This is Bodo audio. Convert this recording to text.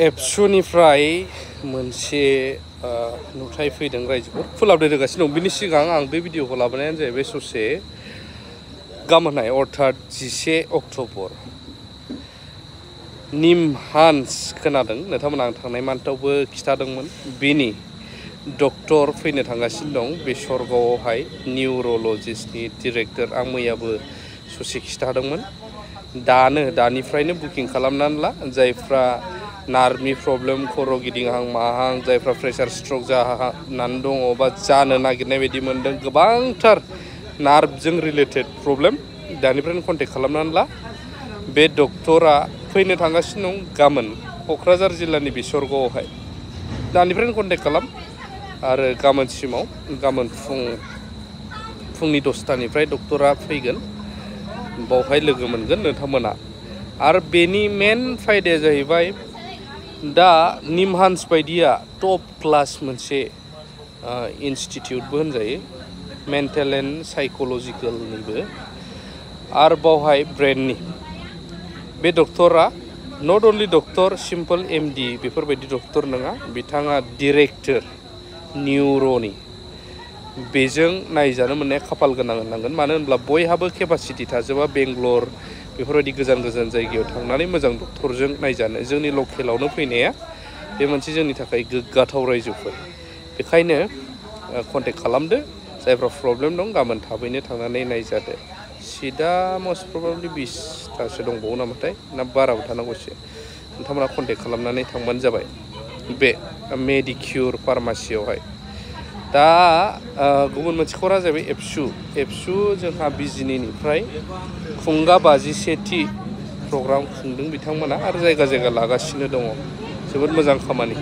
एबसुनिफ्राय मोनसे नुथाय फैदों रायजोफोर फोलावदेर होगासिनो दं। बिनि सिगां आं बे भिडिअखौ लाबोनायानो जाहैबाय ससे गामोनहाय अर्थात 11 अक्ट'बर निमहान्स खोनादों नोंथांमोना आं थांनाय मान्थआवबो खिथादोंमोन। बेनि डक्टर फैनो थांगासिनो दं बेसरगावआवहाय निउर'लजिस्टनि डिरेक्टर। आं मैयाबो ससे खिथादोंमोन। दानिफ्रायनो बुकिं खालामनानै ला जायफ्रा नार्भनि प्रब्लेम खर' गिदिंहां माहां जायफ्रा प्रेसार स्ट्रक जानानै दङ बा जानो नागिरनाय बायदि मोनदों गोबांथार नार्भजों रिलेटेड प्रब्लेम दानिफ्रायनो कन्टेक्ट खालामनानै ला। बे डक्टरा फैनो थांगासिनो दं गाबोन क'क्राझार जिल्लानि बेसरगावआवहाय। दानिफ्रायनो कन्टेक्ट खालाम आरो गाबोन फुंनि 10टानिफ्राय डक्टरा फैगोन बावहाय लोगो मोनगोन नोंथांमोना। आरो बेनि मेन फायदाया जाहैबाय दा निमहान्स बायदिया टप क्लास मोनसे इनस्टिटिउटबो होनजायो मेन्टेल एन्ड साइक'लजिकेलनिबो आरो बावहाय ब्रेननि। बे डक्टरा not only doctor simple MD बेफोरबायदि डक्टर नङा, बिथाङा डिरेक्टर निउर'नि। बेजों नायजानो मोननाया खाफाल गोनां होननांगोन। मानो होनब्ला बयहाबो केपासिटि थाजोबा बेंगलर बेफोरबायदि गोजान गोजान जायगायाव थांनानै मोजां डक्टरजों नायजानो। जोंनि लकेलावनो फैनाया बे मोनसे जोंनि थाखाय गोग्गाथाव रायजोफोर। बेखायनो कन्टेक्ट खालामदो जायफ्रा प्रब्लेम दं गाबोन थाबैनो थांनानै नायजादो। सिटआ मस्ट प्रबाबलि 20टासो दंबावो नामाथाय ना बाराबो थानांगौ एसे। नोंथांमोना कन्टेक्ट खालामनानै थांबानो जाबाय बे मेडिकिउर फार्मासियावहाय। दा गुबुन मोनसे खौराङा जाहैबाय एबसु जोंहा बिजिनिनिफ्राय खुंगा 51थि प्रग्राम खुंदों बिथांमोना आरो जायगा लागासिनो दङ। जोबोद मोजां खामानि।